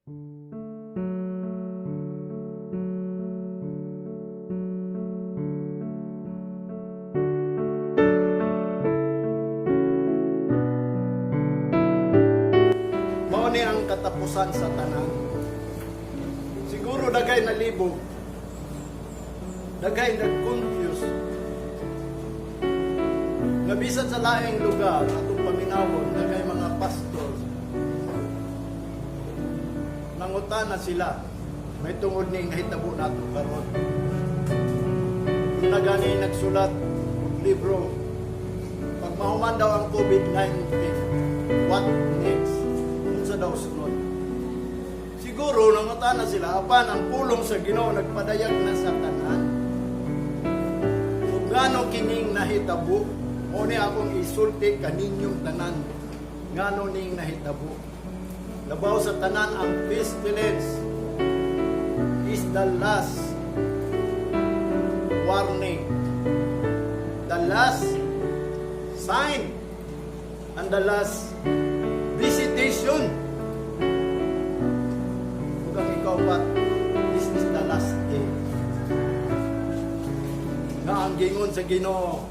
Mao ni ang katapusan sa tanan. Siguro daghay nalibog. Daghay nag-confuse. Nga bisan sa laing lugar atong paminawon, daghay mga pastor. Nangutana sila may tungod ning nahitabo nato karon. Duna gani nagsulat og libro, pag mahuman daw ang COVID-19, what next? Unsa daw sunod? Siguro nangutana sila, apan ang pulong sa Ginoo nagpadayag na sa tanan. Ug ngano kining nahitabo? Mao ni akong isulti kaninyong tanan. Ngano ning nahitabo? Labaw sa tanan, ang pestilence is the last warning, the last sign, and the last visitation. Ug ang ikaupat, this is the last day. Nga ang gingon sa Ginoo,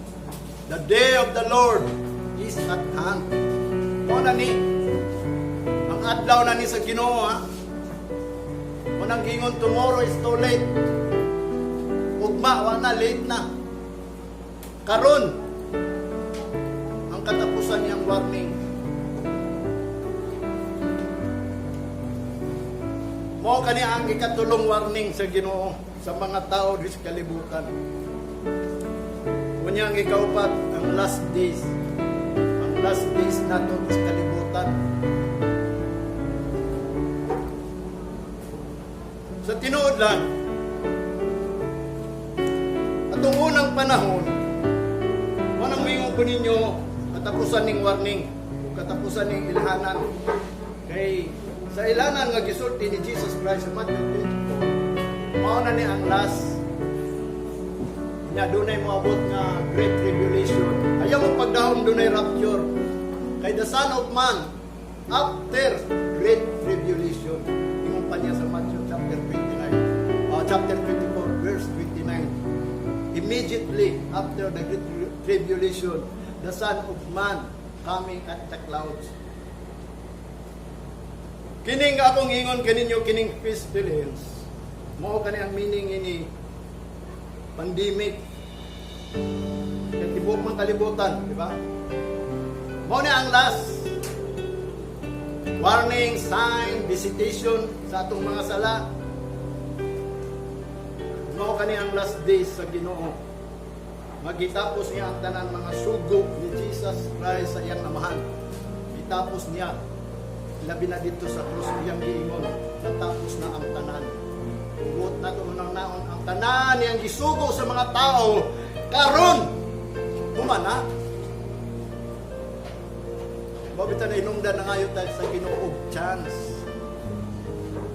"The day of the Lord is at hand." Mao na ni ang adlaw na ni sa Ginoo, ha. Mao nang gingon, tomorrow is too late. Ugma wa na, late na. Karon ang katapusan niyang warning. Mao kani ang ikatulong warning sa Ginoo sa mga tao di sa kalibutan. Unya ang ikaupat, ang last days. Ang last days nato sa kalibutan. Sa tinuod lang, atong unang panahon, manang mingon ko ninyo, katapusan ning warning, katapusan ning ilhanan. Kay sa ilhanan nga gisulti ni Jesus Christ sa Matthew 24, mao na ni ang last. Nya dunay moabot nga great tribulation. Ayaw mo pagdahom, dunay rapture. Kay the Son of Man after great tribulation. Ingon pa niya sa Matthew chapter 29, chapter 24 verse 29. Immediately after the great tribulation, the Son of Man coming at the clouds. Kining akong ingon kaninyo, kining pestilence, mao kani ang meaning ini pandemic. Kay tibuok man kalibutan, di ba? Mao ni ang last warning, sign, visitation sa atong mga sala. Mao kani ang last days sa Ginoo. Magitapos niya ang tanan mga sugo ni Jesus Christ sa iyang amahan. Gitapos niya, labi na dito sa krus, iyang giingon, "Natapos na ang tanan." Buot nato unang naon ang tanan niyang gisugo sa mga tao karon human na. Mao bitaw na hinungdan na ngayon tayo sa Ginoo og chance.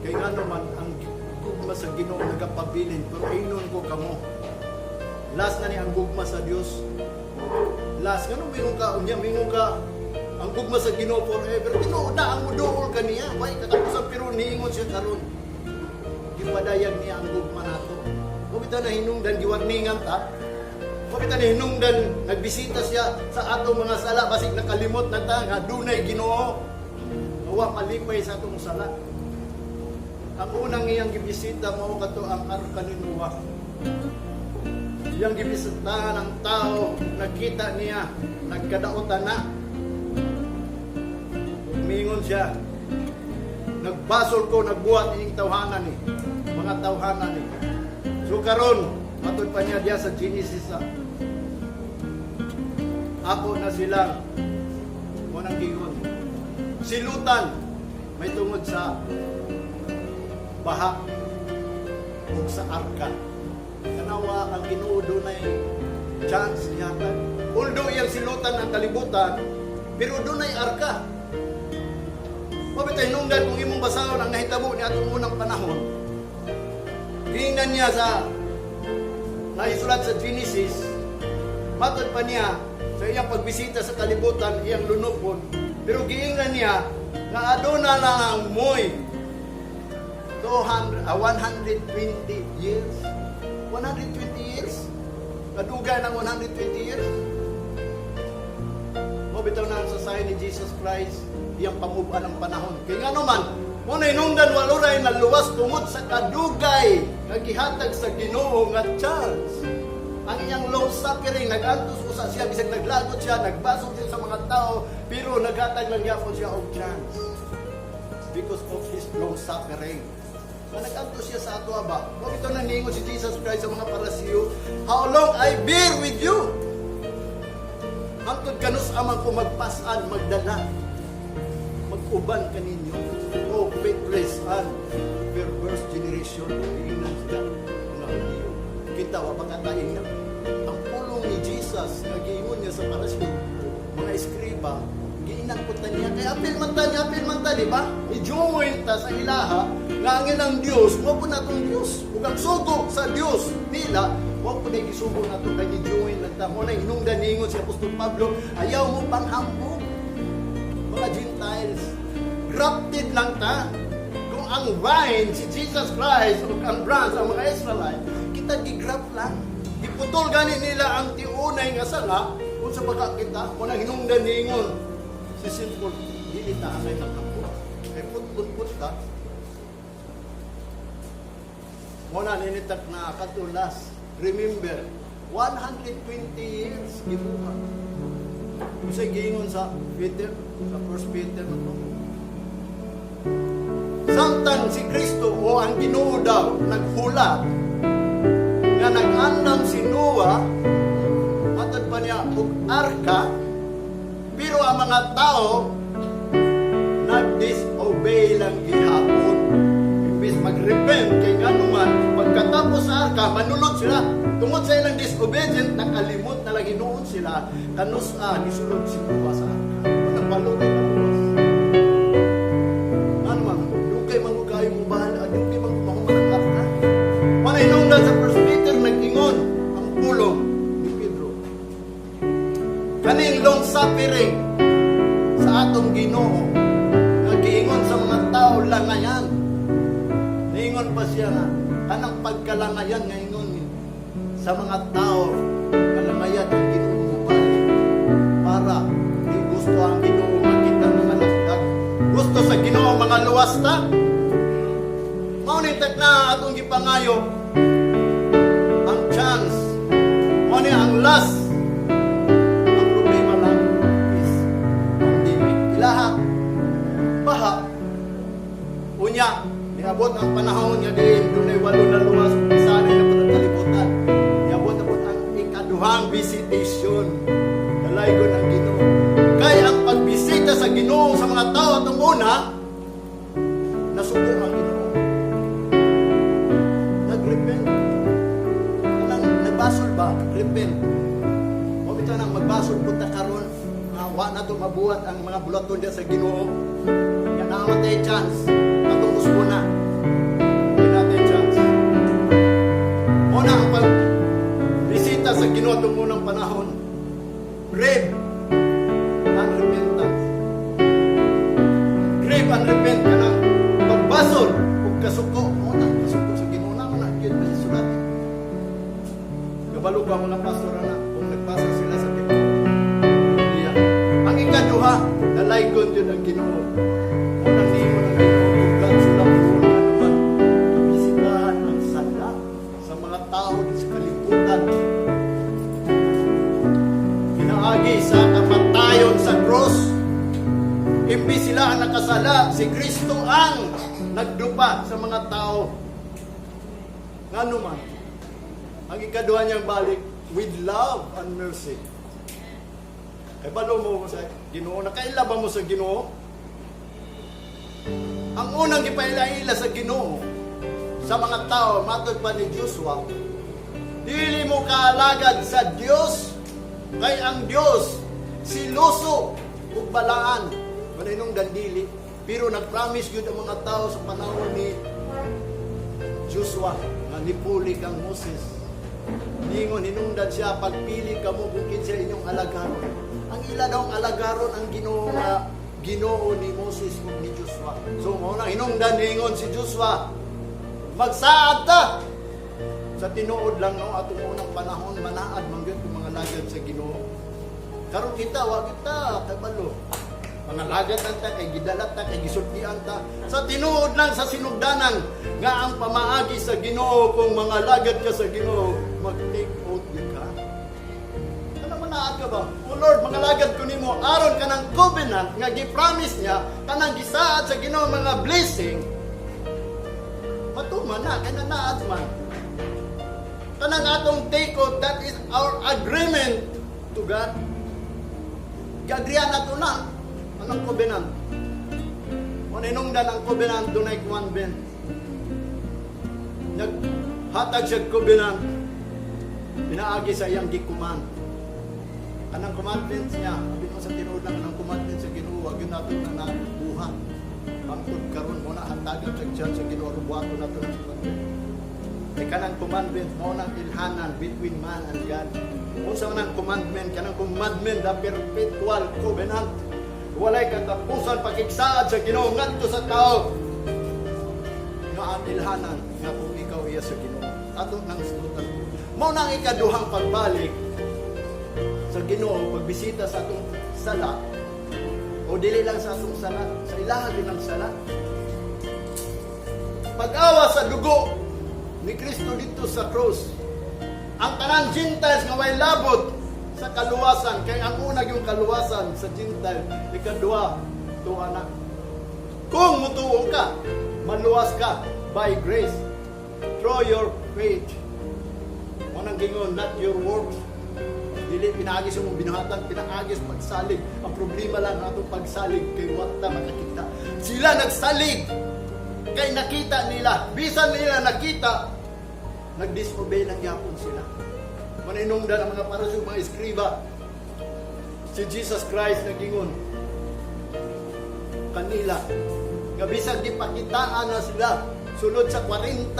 Kay ngano man ang gugma sa Ginoo nagapabilin, pero ingnon ko kamo. Last na ni ang gugma sa Dios. Last ngano mingon ka unya, mingon ka ang gugma sa Ginoo forever. Tinuod na ang muduol kaniya. Way katapusan, pero niingon siya karon. Gipadayag niya ang gugma nato. Mao bitaw na hinungdan giwarningan ta. Mao bitaw na hinungdan nagbisita siya sa atong mga sala, basig nakalimot na ta nga dunay Ginoo. Wa malipay sa atong sala. Ang unang iyang gibisita mao kato ang arka ni Noah. Iyang gibisitahan ang tao, nakita niya, nagkadaotan na. Mingon siya, "Nagbasol ko, nagbuhat ining tawhana ni, mga tawhana ni." So karon, matud pa niya diya sa Genesis, ako na silang mo nang gingon. Silutan may tungod sa baha ug sa arka. Tanawa ang Ginoo, dunay chance gihatag. Although iyang silutan ang kalibutan, pero dunay arka. Mao bitay hinungdan kung imong basahon ang nahitabo ni atong unang panahon. Giingnan niya sa naisulat sa Genesis, matod pa niya sa iyang pagbisita sa kalibutan, iyang lunupon, pero giingnan niya nga aduna lang moy 200, 120 years. 120 years? Kadugay ng 120 years? Mo bitaw na sa sayo ni Jesus Christ, iyang pamuban ang panahon. Kaya nga naman, mo na inungdan wala ray naluwas tungod sa kadugay nga gihatag sa Ginoo nga chance. Ang iyang long suffering, nag-antos usa siya, bisag naglagot siya, nagbasog siya sa mga tao, pero naghatag lang gyapon siya og chance because of his long suffering. Nga nag-antos siya sa ato ba? Mo bitaw na niingon si Jesus Christ sa mga Parasiyo, "How long I bear with you?" Hangtod kanus amang ko magpasan, magdala, mag-uban kaninyo. Oh, faithless and perverse generation. Giingnan sila mga Hudiyo. Kita wa pagkataing na. Ang pulong ni Jesus nga giingon niya sa Parasyo, mga eskriba, giingnan ko ta niya. Kaya apil man ta niya, apil man ta, di ba? I-join ta sa ilaha nga ang ilang Diyos, mo po natong Diyos. Ug ang sugo sa Diyos nila, wa po na gisugo nato kay ni-join lang ta. Mo na hinungdan ningon si Apostol Pablo, "Ayaw mo panghambog, mga Gentiles." Grafted lang ta. Kung ang vine, si Jesus Christ, ug ang branch, ang mga Israelite, kita gigraft lang. Giputol gani nila ang tiunay nga sanga, kung sa baka kita, mo na hinungdan ningon si St. Paul, dili ta angay makapot. Kay put-put-put ta. Mo na ninitak na katulas. Remember, 120 years gibuhat. Kung sa giingon sa Peter, sa First Peter na to. Samtang si Kristo o ang Ginoo daw naghulat nga nag-andam si Noah matod pa niya og arka, pero ang mga tao nag-disobey lang gihapon imbis mag-repent, kay nganuman pagkatapos sa arka manulod sila. Tungod sa ilang disobedient, nakalimot na lang hinuon sila kanus a gisulod si Noah sa arka. Nagbalot ay naluwas. Ano man, dugay man ko kayo mo bahala, dugay man ko mahuman ang arka. Mana hinungdan sa First Peter, nag-ingon ang pulong ni Pedro. Kaning long suffering sa atong Ginoo, nagiingon sa mga tao langayan. Niingon pa siya nga, kanang pagkalangayan nga ingon ni sa mga tao, kalangayan ang Ginoo mo balik para di gusto ang Ginoo makita mga lagdag. Gusto sa Ginoo mga luwas ta. Mao ni na atong gipangayo ang chance. Mao ni ang last. Ang problema lang is pandemic. Ilaha, baha. Unya, niabot ang panahon nga diin dunay walo na luwas ug bisanay na pud ang kalibutan. Niabot na pud ang ikaduhang visitation. Dalaygon ang Ginoo. Kay ang pagbisita sa Ginoo sa mga tao atong una, nasuko ang Ginoo. Nag-repent. Kanang nagbasol ba? Repent. O bitaw nang magbasol pud ta karon, nga wa na to mabuhat ang mga bulaton diya sa Ginoo. Yan na matay chance. Atong usbona. Di natin chance. Mo na ang pag bisita sa Ginoo atong unang panahon. Grave and repentance. Grave and repent, kanang pagbasol ug kasuko. Mo na kasuko sa Ginoo na mo na gyud ba sulat. Kabalo ko ang mga pastor na kung nagbasa sila sa Biblia. Ang ikaduha, dalaygon yun ang Ginoo. Unang niingon ang Ginoo, kung God so loved the world, nga naman, bisitahan ang sala sa mga tao sa kalibutan. Pinaagi sa kamatayon sa cross. Imbis sila ang nakasala, si Kristo ang nagdupa sa mga tao. Ngano man, ang ikaduha niyang balik, with love and mercy. Kay balo mo sa Ginoo, nakaila ba mo sa Ginoo? Ang unang gipaila-ila sa Ginoo sa mga tao, matod pa ni Joshua, "Dili mo kaalagad sa Dios kay ang Dios siluso ug balaan." Wala nung dandili, pero nag-promise gyud ang mga tao sa panahon ni Joshua nga nipuli kang Moses. Ningon hinungdan siya, "Pagpili kamo kung kinsa inyong alagaron." Ang ila daw ang alagaron ang Ginoo nga Ginoo ni Moses ug ni Joshua. So mao na hinungdan ningon si Joshua, Magsaad ta. Sa tinuod lang, no, atong unang panahon, manaad man gyud kung mga lagad sa Ginoo. Karon kita, wa kita kabalo. Mga lagad ta kay gidalat ta, kay gisultian ta. Sa tinuod lang, sa sinugdanan nga ang pamaagi sa Ginoo, kung mga lagad ka sa Ginoo, mag-take oath gyud ka. Ano, manaad ka ba? "O Lord, mga lagad ko nimo," aron kanang covenant nga gi-promise niya, kanang gisaad sa Ginoo mga blessing, matuman na, kay nanaad man. Kanang atong take oath, that is our agreement to God. Giagreean nato na. Anong covenant? Kung hinungdan ang covenant, dunay commandment. Naghatag siya covenant, pinaagi sa iyang gi-command. Kanang commandments niya, abi mo sa tinuod lang, kanang commandments sa Ginoo, wag yun nato na nabuhat. Hangtod karon mo na hatagan sa chance sa Ginoo, buhaton nato ng commandment. Kay kanang commandment mo nang ilhanan between man and God. Unsa man ang commandment? Kanang commandment, the perpetual covenant. Walay katapusan pakigsaad sa Ginoo ngadto sa tao. Nga ang ilhanan nga kung ikaw iya sa Ginoo. Ato nang sutan. Mao nang ikaduhang pagbalik sa Ginoo, pagbisita sa atong sala o dili lang sa atong sala, sa ilaha din ang sala. Pag-awa sa dugo ni Kristo dito sa cross. Ang tanan Gentiles nga way labot sa kaluwasan, kay ang una yung kaluwasan sa Gentile, ikaduha tuwa na. Kung mutuo ka, maluwas ka by grace through your faith. Mo nang gingon, not your works. Dili pinaagi sa mong binuhatan, pinaagi sa pagsalig. Ang problema lang atong pagsalig kay wa ta makakita. Sila nagsalig kay nakita nila. Bisan nila nakita, nag-disobey lang gyapon sila. Maninungdan ang mga Pariseo, mga eskriba. Si Jesus Christ nagingon kanila nga bisag gipakitaan na sila sulod sa 40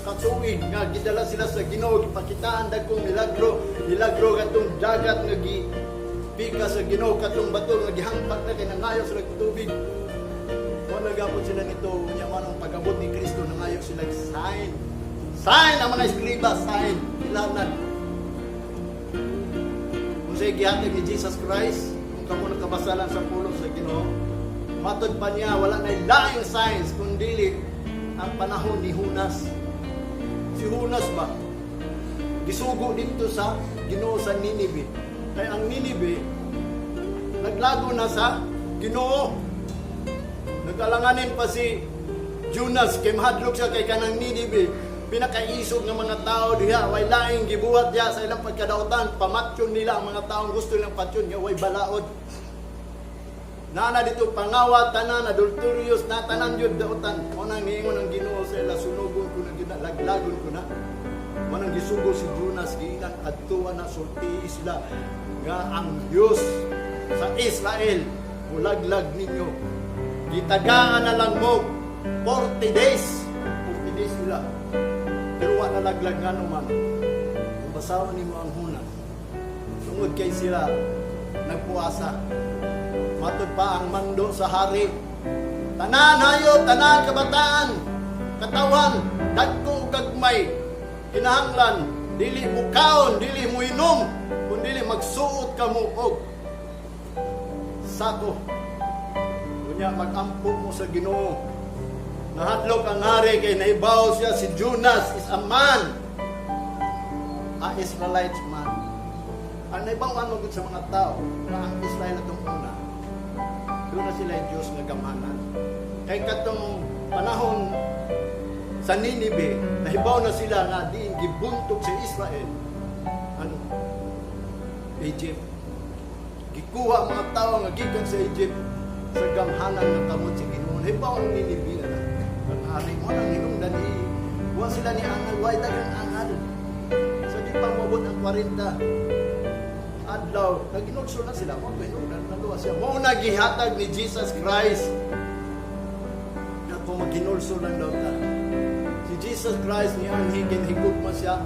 katuig nga gidala sila sa Ginoo, gipakitaan dagkong milagro, milagro katong dagat nga gi pika sa Ginoo, katong bato nga gihampak na kay nangayo sila og tubig, wala gapon sila nito. Nya man ang pag-abot ni Kristo, nangayo sila sign, sign. Ang mga eskriba, sign ilanan. Kung sa gihatag ni Jesus Christ, kung kamo nakabasalan sa pulong sa Ginoo, matod pa niya, wala na laing signs kung dili ang panahon ni Junas. Si Junas ba? Gisugo dito sa Ginoo sa Ninive. Kay ang Ninive, naglago na sa Ginoo. Nag-alanganin pa si Jonas kay mahadlok siya kay kanang Ninive, pinakaisog ng mga tao diha, way laing gibuhat diha sa ilang pagkadautan. Pamatyon nila ang mga taong gusto nilang patyon nga way balaod. Nana dito pangawat, tanan adulterious na, tanan yun dautan. Mo nang niingon ang Ginoo sa ila, "Sunugon ko na gyud na, laglagon ko na." Mo nang gisugo si Jonas, giinan, "Adtuan na, sultihi sila nga ang Dios sa Israel mulaglag ninyo. Gitagaan na lang mo 40 days." 40 days sila. Pero wa nalaglag. Nga naman? Kung basahon nimo ang Junas, tungod kay sila nagpuasa. Matod pa ang mando sa hari, tanan hayop, tanan kabataan, katawan, dagko ug gagmay, kinahanglan dili mo kaon, dili mo inom, kun dili magsuot kamo og sako. Unya magampo mo sa Ginoo. Nahadlok ang hari kay nahibaw siya si Jonas is a man, a Israelite man. Ang nahibawan mo gud sa mga tao na ang Israel atong una, doon na sila yung Diyos nga gamhanan. Kay katong panahon sa Ninive, nahibaw na sila nga diin gibuntog sa Israel ang Egypt. Gikuha ang mga tao nga gikan sa Egypt sa gamhanan nga kamot sa Ginoo. Nahibaw ang Ninive na. Ang hari mo nang hinungdan ni wa sila ni angal, way daghang angal. Sa di pa moabot ang 40 adlaw, naginulsol na sila, mo hinungdan naluwas siya. Mo na gihatag ni Jesus Christ na kung maghinulsol lang daw ta. Si Jesus Christ ni anhi higugma siya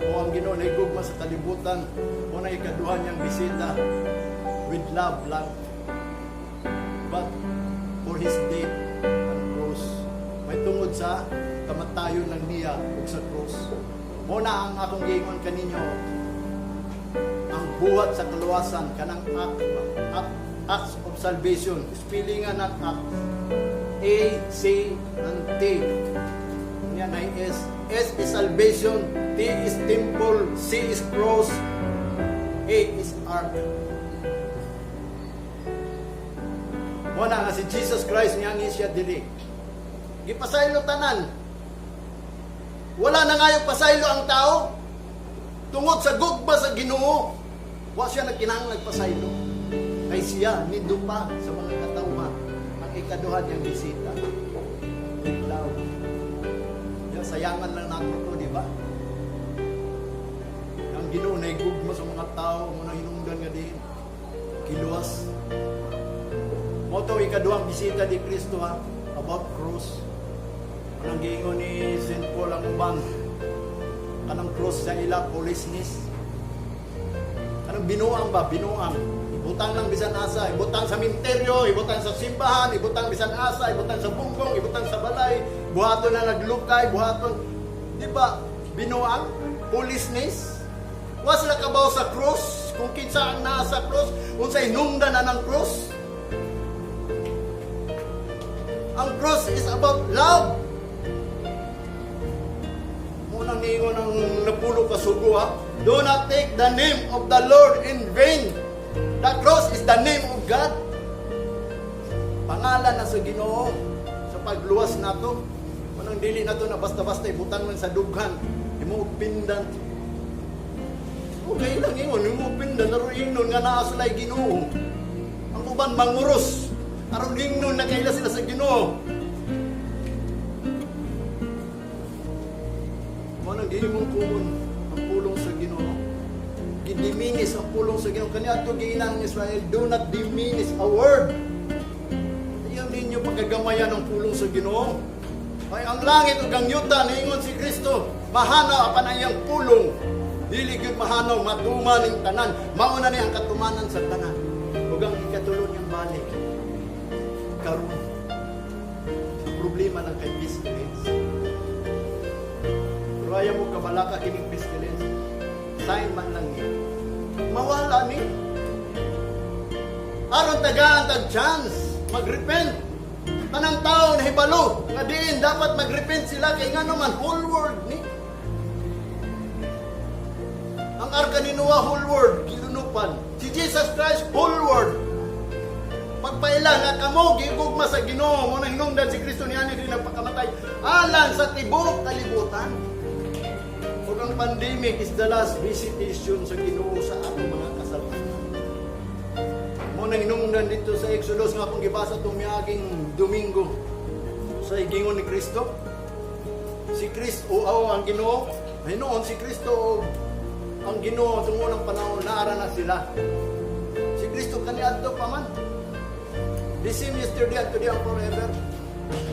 o ang Ginoo nahigugma sa kalibutan, mo na ikaduha niyang bisita with love lang. But for his death and cross, may tungod sa Kamatayon lang niya ug sa cross. Mao na ang akong giingon kaninyo, ang buhat sa kaluwasan, kanang acts of salvation, spellingan ng act, A, C, and T. Yan ay S. S is salvation, T is temple, C is cross, A is ark. Mao na nga si Jesus Christ niya siya dili. Gipasaylo tanan. Wala na ngayon pasaylo ang tao. Tungod sa gugma sa Ginoo, wa siya nagkinahanglan nagpasaylo. Kay siya nidupa sa mga katawhan ang ikaduha niyang bisita. With love. Ya, sayangan lang nato to, di ba? Ang Ginoo na gugma sa mga tao, mo nang hinungdan nga din. Giluwas. Mao to ikaduhang bisita ni Kristo ha, about cross. Anang giingon ni St. Paul ang uban, kanang cross sa ila foolishness. Kanang binuang ba? Binuang. Ibutang lang bisan asa, ibutang sa minteryo, ibutang sa simbahan, ibutang bisan asa, ibutang sa bunggong, ibutang sa balay, buhaton na naglukay, buhaton. Di ba? Binuang, foolishness. Wa sila kabaw sa cross, kung kinsa ang naa sa cross, unsay hinungdan na ng cross. Ang cross is about love. Munang niingon ang napulo ka sugo ha. Do not take the name of the Lord in vain. The cross is the name of God. Pangalan na sa Ginoo sa pagluwas nato. Munang dili nato na basta-basta ibutang lang sa dughan. Imo og pendant. Okay lang ingon, imo og pendant aron ingnon nga naa sila Ginoo. Ang uban manguros aron ingnon na kaila sila sa Ginoo. Mao nang dili mong kumon ang pulong sa Ginoo. Gidiminis ang pulong sa Ginoo. Kaniadto giingnan ang Israel, do not diminish a word. Ayaw ninyo pagkagamayan ang pulong sa Ginoo. Ay ang langit ug ang yuta, niingon si Kristo, mahanaw apan ang iyang pulong. Dili gyud mahanaw, matuman ning tanan. Mao na ni ang katumanan sa tanan. Ug ang ikatulo niyang balik karon. Ang problema lang kay pestilence. Pero ayaw mo kabalaka kining pestilence. Sign man lang ni. Mawala ni. Aron tagaan tag chance magrepent. Tanang tao na hibalo nga diin dapat magrepent sila kay ngano man whole world ni. Ang arka ni Noah, whole world gilunupan. Si Jesus Christ, whole world. Pagpaila nga kamo gigugma sa Ginoo, mo nang hinungdan si Kristo niani din nagpakamatay alang sa tibuok kalibutan. Ug ang pandemic is the last visitation sa Ginoo sa atong mga kasalanan. Mo nang hinungdan dito sa Exodus nga akong gibasa itong miaging Domingo sa giingon ni Kristo. Si Kristo o ang Ginoo, hinuon si Kristo o ang Ginoo tungo ng panahon naara na sila. Si Kristo kaniadto pa man. The same yesterday and today and forever.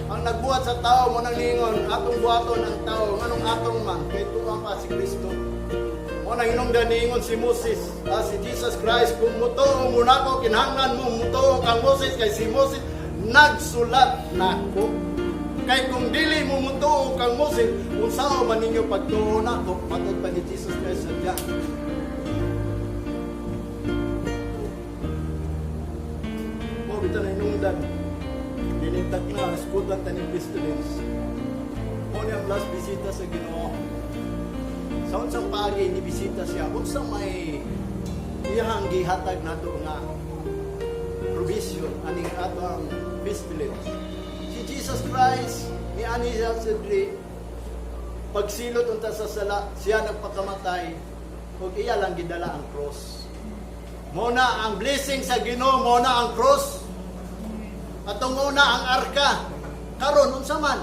Ang nagbuhat sa tao mo nang ningon, atong buhaton ang tao, nganong atong man, kay tuang pa si Kristo. Mo nang hinungdan niingon si Moses, si Jesus Christ, kung mutuo mo nako, kinahanglan mo mutuo kang Moses, kay si Moses nagsulat nako. Kay kung dili mo mutuo kang Moses, unsao man ninyo pagtuo nako, matod pa ni Jesus Christ sa diyan. Mo bitaw na hinungdan. Dinintak na, iskutan ta ning pestilence. Mo ni ang last bisita sa Ginoo. Sa unsang paagi ni bisita siya, unsang may iyahang gihatag nato nga provision aning ato ang pestilence. Si Jesus Christ ni ani siya sa diri pagsilot unta sa sala, siya nagpakamatay ug iya lang gidala ang cross. Mo na ang blessing sa Ginoo, mo na ang cross. Atong una ang arka. Karon unsa man?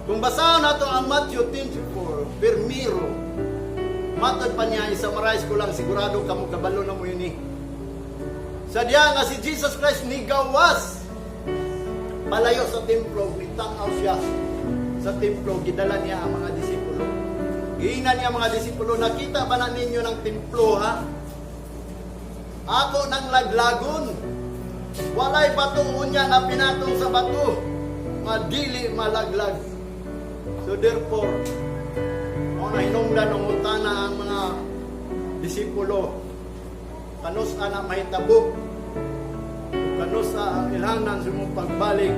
Kung basahon nato ang Matthew 24, permiro. Matod pa niya, i-summarize ko lang, sigurado kamo kabalo na mo yun eh. Sa diya nga si Jesus Christ nigawas palayo sa templo, nitanaw siya sa templo, gidala niya ang mga disipulo. Giingnan niya ang mga disipulo, nakita ba na ninyo ng templo ha? Ako nang laglagon. Walay bato unya nga pinatong sa bato. Nga dili malaglag. So therefore, mao na hinungdan nangutana ang mga disipulo. Kanus-a na mahitabo? Kanus-a ang ilhanan sa imong pagbalik?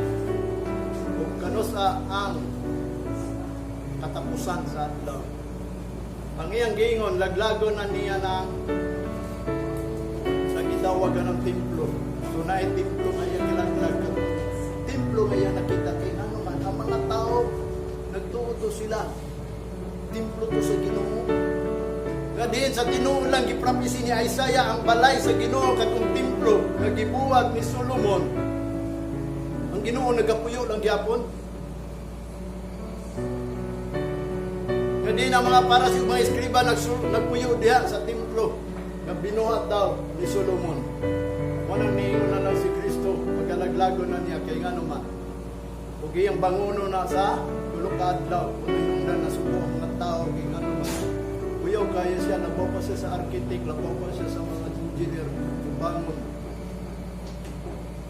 O kanus-a ang katapusan sa adlaw? Ang iyang giingon, laglagon na niya ng sa gitawagan ng templo. So naay templo nga iyang gilaglag. Templo nga iyang nakita kay ano man, ang mga tao, nagtuo to sila. Templo to sa Ginoo. Nga diin sa tinuod lang giprophesy ni Isaiah ang balay sa Ginoo, katong templo nga gibuhat ni Solomon. Ang Ginoo nagapuyo lang gyapon. Nga diin ang mga para sa mga eskriba nagpuyo diha sa templo nga binuhat daw ni Solomon. Mao niingon na lang si Kristo, pagkalaglago na niya kay ngano man. Ug iyang bangono na sa 3 ka adlaw, kung hinungdan na suko ang mga tao kay ngano man. Kuyaw kaya siya, labaw pa siya sa architect, labaw pa siya sa mga engineer, yung bangon.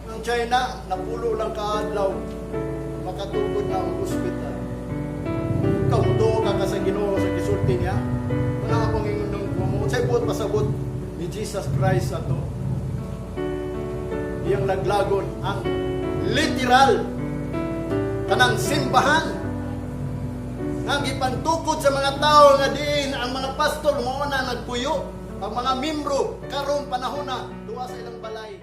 Ang China, 10 lang kaadlaw, makatukod na ang hospital. Ikaw, mutuo ka ka sa Ginoo sa gisulti niya. Wala akong ingon ng mo. Unsay buot pasabot ni Jesus Christ ato? Iyang laglagon ang literal kanang simbahan nga gipantukod sa mga tao nga diin ang mga pastor mao na nagpuyo, ang mga membro karong panahon na duwa sa ilang balay.